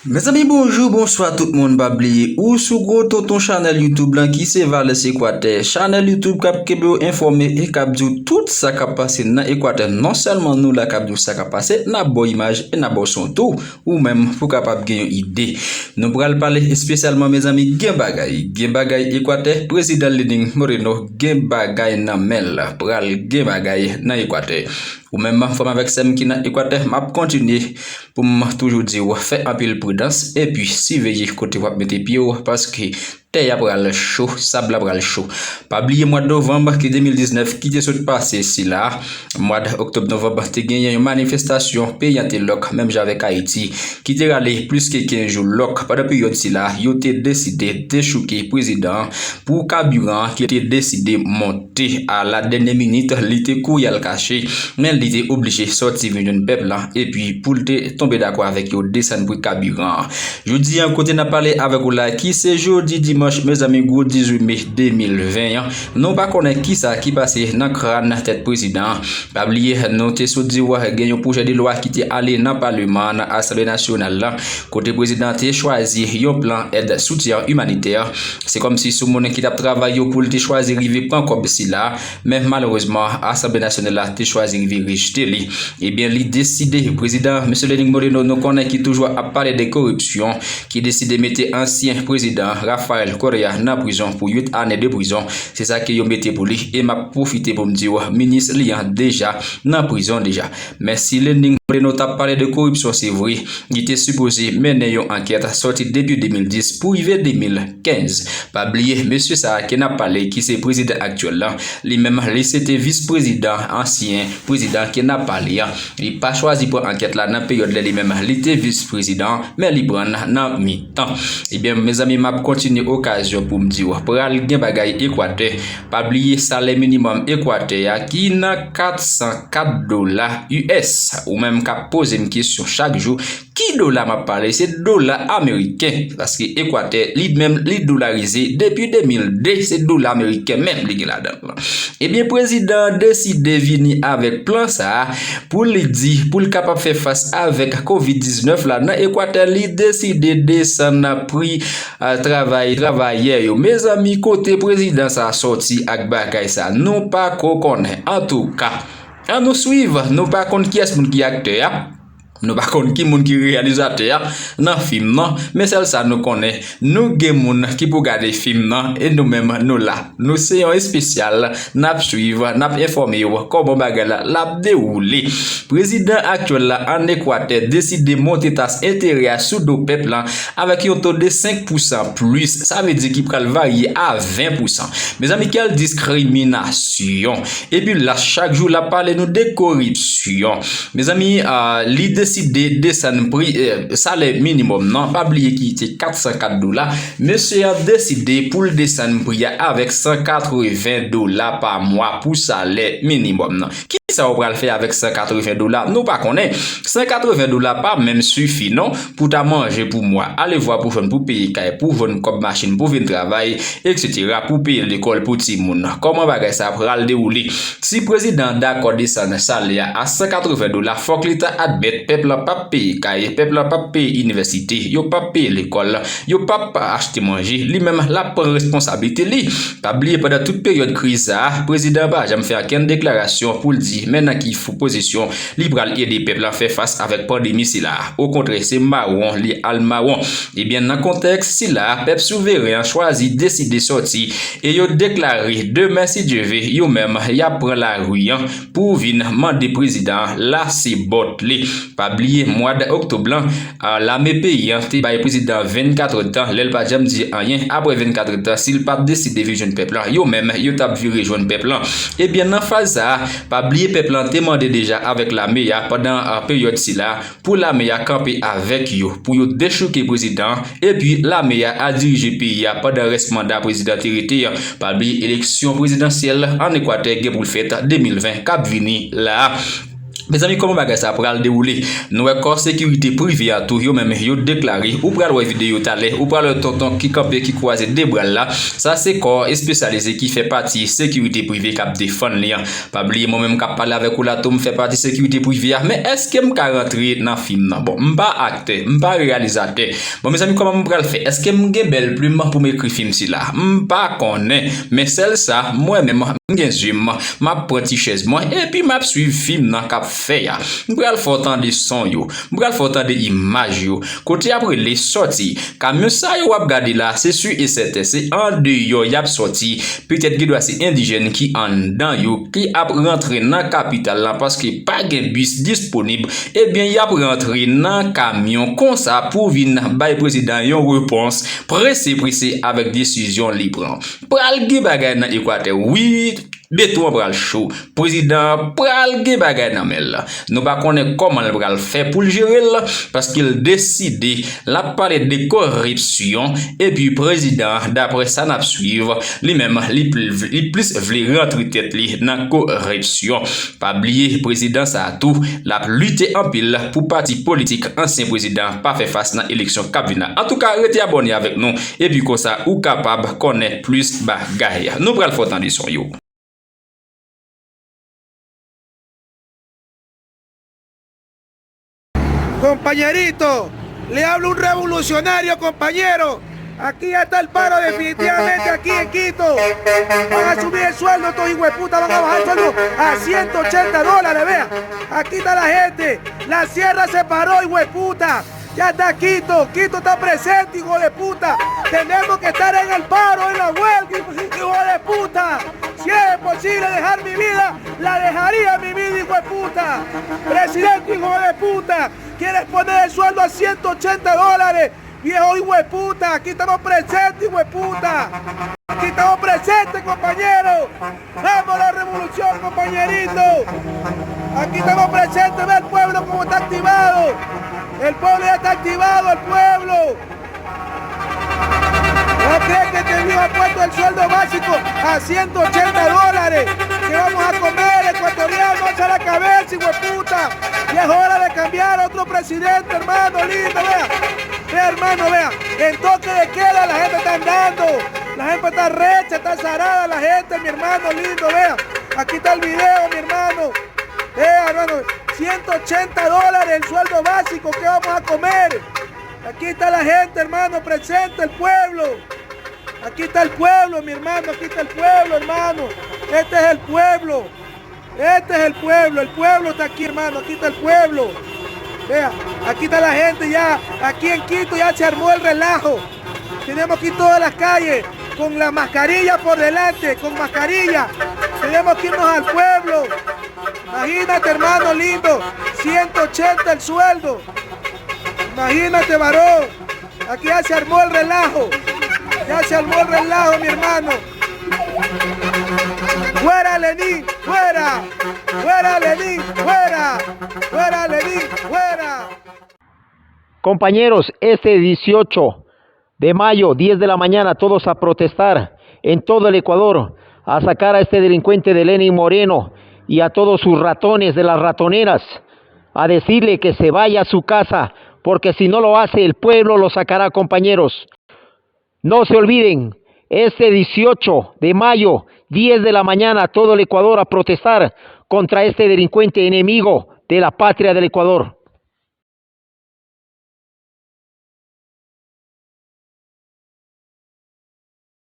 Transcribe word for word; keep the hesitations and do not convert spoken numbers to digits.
Mezanmi, bonjou, bonswa tout moun. Pa bliye, ou sou gwo tonton chanèl YouTube lan ki se Valès Ekwatè. Chanèl YouTube k ap kenbe w enfòme e k ap di w tout sa k ap pase nan Ekwatè. Non sèlman nou la k ap di w sa k ap pase, n ap ba w imaj e n ap ba w son tou, ou menm pou w kapab gen yon ide. Nou pral pale espesyalman, mezanmi, gen bagay. Gen bagay Ekwatè, prezidan Lenin Moreno gen bagay nan men l. Pral gen bagay nan Ekwatè. Ou menm, frè m avèk sè m ki nan Ekwatè, m ap kontinye pou m toujou di w, fè anpil pridans epi siveye kote w ap mete pye w, paske tè a pral cho, sab la pral cho. Pa bliye mwa novanm ki de mil diznèf ki te sot pase sila, mwa oktòb novanm te genyen yon manifestasyon peyi an te lòk, menm jan avèk Ayiti, ki te rale plis ke kenz jou lòk. Pandan peryòd sila, yo te deside dechouke prezidan an pou kabiran ki te deside monte a la dènyè minit, li te kouri al kache, men li te oblije sòti vin jwenn pèp la, epi pou l te tonbe dakò avèk yo desann pri kabiran an. Jodi an, kote n ap pale avèk ou la, ki se jodi dimanch, mezanmi, gwo dizuit me de mil ven an, nou pa konnen kisa ki pase nan kràn tèt prezidan an. Pa bliye, nou te sot di w gen yon pwojè de lwa ki te ale nan paleman, nan Asanble Nasyonal la, kote prezidan an te chwazi yon plan èd soutyen imanitè. Se kòmsi sou moun ki t ap travay yo pou l te chwazi rive pran kòb sila, men malerezman, Asanble Nasyonal la te chwazi rive rejte li. Ebyen, li deside, prezidan, mesye Lenin Moreno, nou konnen ki toujou ap pale de koripsyon, ki deside mete ansyen prezidan Rafael Correa nan prizon pou uit ane de prizon. Se sa ke yo mete pou li, e m ap pwofite pou m di w, minis li an deja nan prizon deja. Men si Lenin Moreno t ap pale de koripsyon, se vre, li te sipoze mennen yon ankèt sòti depi de mil dis pou rive de mil kenz. Pa bliye, mesye sa a ke n ap pale, ki se prezidan aktyèl la, li menm, li se te vis prezidan, ansyen prezidan ke n ap pale a. Li pa chwazi pran ankèt la nan peryòd lè li menm, li te vis prezidan, men li pran nan mitan. Ebyen, mezanmi, m ap kontinye okazyon pou m di w, pral gen bagay Ekwatè. Pa bliye salè minimòm Ekwatè a ki nan kat san kat dola U S. Ou menm k ap poze m kesyon chak jou, ki dola m ap pale? Se dola ameriken. Paske Ekwatè, li menm, li dolarize depi de mil de, se dola ameriken menm li gen ladan l. Ebyen, prezidan an deside vini avèk plan sa a pou li di, pou l kapab fè fas avèk kovid diznèf la nan Ekwatè, li deside desann pri, a, travay, travayè yo. Mezanmi, kote prezidan sa a sòti ak bagay sa a? Nou pa ko konnen. Antouka, ann nou swiv, nou pa konn kiyès moun ki aktè a. Nou pa konn ki moun ki reyalizatè a nan fim nan, men sèl sa nou konnen, nou gen moun ki pou gade fim nan, e nou menm, nou la. Nou se yon espesyal, n ap swiv, n ap enfòme w kòman bagay la, l ap dewoule. Prezidan aktyèl la ann Ekwatè deside monte tas enterè a sou do pèp la avèk yon to de senk pousan plis. Sa vle di ki pral varye a ven pousan. Mezanmi, kèl diskriminasyon! Epi la, chak jou, l ap pale nou de koripsyon. Mezanmi, a, li deside desann pri, e, salè minimòm nan. Pa bliye ki te kat san kat dola. Mesye an deside pou l desann pri a avèk san katreven dola pa mwa pou salè minimòm nan. Kisa w pral fè avèk san katreven dola? Nou pa konnen. San katreven dola pa menm sifi, non, pou ta manje pou mwa. Alevwa pou jwenn pou peye kay, pou jwenn kòb machin, pou vin travay, etsetera, pou peye lekòl pou timoun. Kòman bagay sa pral dewoule? Si prezidan an dakò desann salè a a san katreven dola, fòk li ta admèt pèp la p ap peye kay, pèp la p ap peye inivèsite, yo p ap peye lekòl, yo p ap achte manje, li menm l ap pran responsablite li. Pa bliye, pandan tout peryòd kriz sa a, prezidan an pa janm fè okenn deklarasyon pou l di men nan ki fo pozisyon li pral ede pèp la fè fas avèk pandemi sila a. Okontrè, se mawon li al mawon. Ebyen, nan kontèks sila, pèp souveren an chwazi deside sòti e yo deklare demen, si Dye ve, yo menm, y ap pran lari an pou vin mande prezidan an lase bòt li. Pa bliye, mwa d oktòb lan, a, lame peyi an te bay prezidan an vennkat èdtan, lè l pa t janm di anyen. Apre vennkat èdtan, si l pa t deside vin jwenn pèp lan, yo menm, yo t ap vire jwenn pèp lan. Ebyen, nan faz sa a, pa bliye pèp lan te mande deja avèk lame a pandan, a, peryòd sila, pou lame a kanpe avèk yo, pou yo dechouke prezidan an, epi lame a a dirije peyi a pandan rès manda prezidan te rete an. Pa bliye, eleksyon prezidansyèl ann Ekwatè gen pou l fèt de mil ven k ap vini la a. Mezanmi, kòman bagay sa pral dewoule? Nou wè kò sekirite prive a tou, yo menm yo deklare, ou pral wè videyo talè, ou pral wè tonton ki kanpe, ki kwaze de bra l la. Sa se kò espesyalize ki fè pati sekirite prive k ap defann li an. Pa bliye, mwen menm k ap pale avèk ou la tou, m fè pati sekirite prive a. Men èske m ka rantre nan fim nan? Bon, m pa aktè, m pa reyalizatè. Bon, mezanmi, kòman m pral fè? Èske m gen bèl plim pou m ekri fim sila? M pa konnen. Men sèl sa, mwen menm, m gen zye m, m ap pran ti chèz mwen, epi m ap swiv fim nan k ap fè a. M pral fè w tande son yo. M pral fè w tande imaj yo. Kote y ap rele sòti. Kamyon sa yo w ap gade la, se si e sèten, se andeyò y ap sòti. Petèt gen dwa se endijèn ki anndan yo, ki ap rantre nan kapital la, paske pa gen bis disponib. Ebyen, y ap rantre nan kamyon konsa pou vin bay prezidan yon repons prese, prese avèk desizyon li pran. Pral gen bagay nan Ekwatè, wi, beton an pral cho. Prezidan an pral gen bagay nan men l. Nou pa konnen kòman l pral fè pou l jere l, paske l deside l ap pale de koripsyon, epi prezidan an, daprè sa n ap swiv, li menm, li pl-, li plis vle rantre tèt li nan koripsyon. Pa bliye, prezidan sa a tou, l ap lite anpil pou pati politik ansyen prezidan pa fè fas nan eleksyon k ap vin la. Antouka, rete abòne avèk nou, epi konsa, ou kapab konnen plis bagay. Nou pral fè w tande son yo. Compañerito, le habla un revolucionario, compañero. Aquí ya está el paro definitivamente aquí en Quito. Van a subir el sueldo, estos hijos de puta van a bajar el sueldo a ciento ochenta dólares, vea. Aquí está la gente. La sierra se paró, hijo de puta. Ya está Quito, Quito está presente, hijo de puta. Tenemos que estar en el paro, en la huelga, hijo de puta. Si es posible dejar mi vida, la dejaría mi vida, hijo de puta. Presidente, hijo de puta, quieres poner el sueldo a ciento ochenta dólares. Viejo hijo de puta, aquí estamos presentes, hijo de puta. Aquí estamos presentes, compañeros. Vamos a la revolución, compañerito. Aquí estamos presentes, ve el pueblo cómo está activado. El pueblo ya está activado, el pueblo. ¿No crees que este viejo ha puesto el sueldo básico a ciento ochenta dólares? ¿Qué vamos a comer, ecuatoriano? Alza la cabeza, hijo de puta. Ya es hora de cambiar a otro presidente, hermano lindo, vea. Vea, hermano, vea. En toque de queda la gente está andando. La gente está recha, está zarada la gente, mi hermano lindo, vea. Aquí está el video, mi hermano. Vea, hermano, ciento ochenta dólares el sueldo básico, ¿qué vamos a comer? Aquí está la gente, hermano, presente el pueblo. Aquí está el pueblo, mi hermano, aquí está el pueblo, hermano. Este es el pueblo. Este es el pueblo, el pueblo está aquí, hermano, aquí está el pueblo. Vea, aquí está la gente ya, aquí en Quito ya se armó el relajo. Tenemos que ir todas las calles con la mascarilla por delante, con mascarilla. Tenemos que irnos al pueblo. Imagínate, hermano lindo, ciento ochenta el sueldo. Imagínate, varón. Aquí ya se armó el relajo. Ya se armó el relajo, mi hermano. Fuera Lenin, fuera. Fuera Lenin, fuera. Fuera Lenin, fuera. Compañeros, este dieciocho de mayo, diez de la mañana, todos a protestar en todo el Ecuador, a sacar a este delincuente de Lenin Moreno y a todos sus ratones de las ratoneras, a decirle que se vaya a su casa, porque si no lo hace, el pueblo lo sacará, compañeros. No se olviden, este dieciocho de mayo, diez de la mañana, todo el Ecuador a protestar contra este delincuente enemigo de la patria del Ecuador.